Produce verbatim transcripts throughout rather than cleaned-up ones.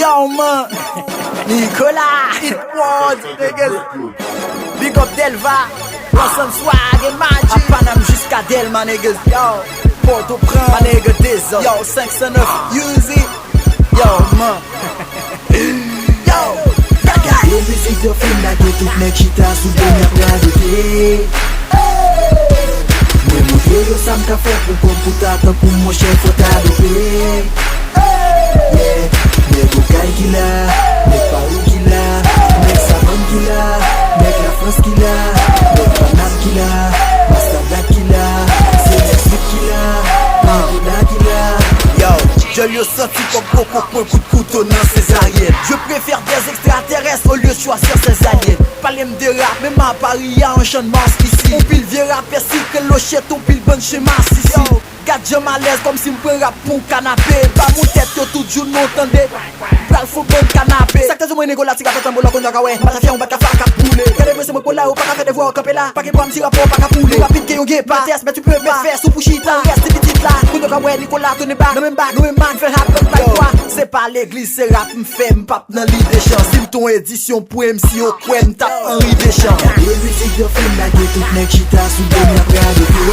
Yo, man. Nicolas. It World, niggas. Big up Delva. Ansanm Swag e Magic. A Panam jiska Delma, niggas. Yo. Pòtoprens, my nigga Dezò. Yo, senk san nèf, Uzi. Yo, man. Yo. Gade mizik yo fin lage, tout nèg chita sou do m y ap radote. Mwen montre yo sa m ka fè pou kòb pou ta tankou m, monchè, fò ta dope. Yeah, nèg Okay ki la, nèg Paris ki la, nèg Savann ki la, nèg Lafrans ki la, nèg Panam ki la, Master Black ki la, se nèg Sud ki la, Nicolas ki la. Yo, dyòl yo santi kòm koko pran kout kouto nan sezaryèn. Je préfère des extraterrestres au lieu de choisir ces aliens. Pale m de rap, men m a Paris a yon chann maskisi. On pil vye rapè sikre lochèt, on pil bann chen masisi. Yo, gad jan m alèz kòmsi m pran rap pou kanape. Pa mou tèt yo tout jou non tande. Pral fou bann kanape. Sa k te di mwen Nicolas ti rapè tanbou la kounye a ka wè. M pa ta fyè yon bat ka fè ak ap boule. Gade mwen se mwen pola yo pa ka fè devwa w kanpe la. Pa gen pwa m ti rapò pa ka poule. Rapid ke yon gepa. Mèt tès mèt ou pè mèt fè sou pou chita. Rès ti pitit la. Kounye a ka wè Nicolas tounen bak. Nan menm bak. Nou menm bak fè rap bann bay kwa. Se pa legliz se rap m fè m p ap nan lide chan. Si m t on edisyon pou M C yo kwè m t ap Henri Deschamps. Gade mizik yo fin lage, tout nèg chita sou do m y ap radote.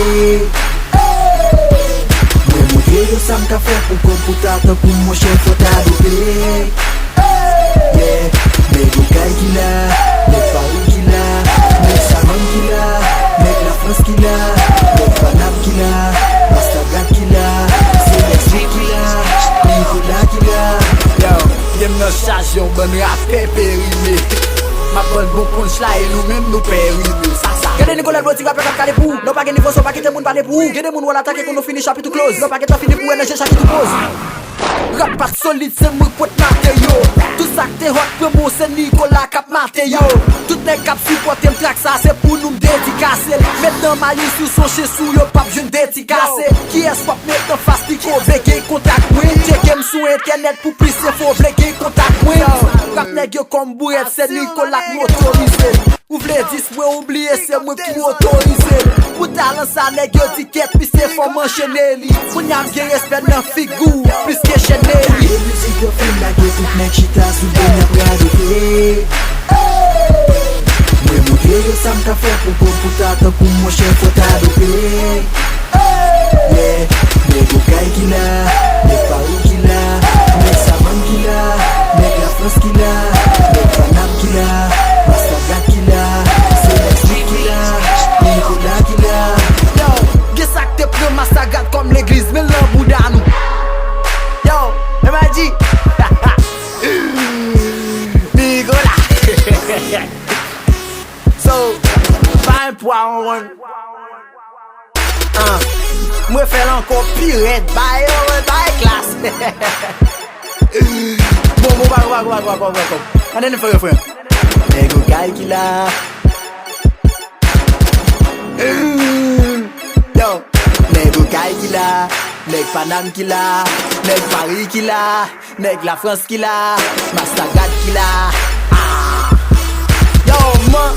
Mwen montre yo sa m ka fè pou kòb pou ta tankou m, monchè, fò ta dope. Yeah, nèg Okay ki la, nèg Paris ki la, nèg Savann ki la, nèg Lafrans ki la, nèg Panam ki la, Master Black ki la, se nèg Sud ki la, Nicolas ki la. Yo, pye m nan chaje yon bann rapè perime. M ap ban l bon punchline, nou menm nou perime. Sa, sa. Gade Nicolas Loti, rapè k ap kale pou ou. Lè w pa gen nivo, sa w pa kite moun pale pou ou. Gen de moun w al atake, konn ou fini chapit ou close. Lè w pa gentan fini pou wè nan je chapit ou poz. Rap pa t solid, se mwen k pot materyo. Tout sa k te hot pran mwen, se Nicolas k ap mate yo. Tout nèg k ap sipòte m, trak sa se pou nou m dedikase l. Met nan mayis ou sonje sou yo p ap jwenn dedikase. Kiyès w ap met anfas li, ko vle gen kontak mwen. Tcheke m sou entènèt pou plis enfo, vle gen kontak mwen. Rap nèg yo kòm bourèt, se Nicolas k motorize. Ou vle dis mwen, ou bliye se mwen ki otorize. Pou talan sa nèg yo di kèt, misye fò m anchene li. Kounye a m gen respè nan figi w, plis ke chène li. Gade mizik yo fin lage, tout nèg chita sou do m y ap radote. Mwen montre yo sa m ka fè pou kòb pou ta tankou m, monchè, fò ta dope. Yeah, nèg Okay ki la, nèg Paris ki la, nèg Savann ki la, nèg Lafrans ki la, nèg Panam ki la, Master Black ki la, se nèg Sud ki la, Nicolas ki la. Yo, gen sa k te pran Master Black kòm legliz, men l nan bouda nou. Yo, M I G. Nicolas. So, pa yon pwa, on one. Ah, mwen fè l ankò pi rèd. Bay yo, mwen bay klas. Bon, bon, bon, bon. Ann ann fè refren. Nèg Okay ki la. Yo, nèg Okay ki la, nèg Panam ki la, nèg Paris ki la. Nèg Lafrans ki la, Master Black ki la. Ah! Yo, man!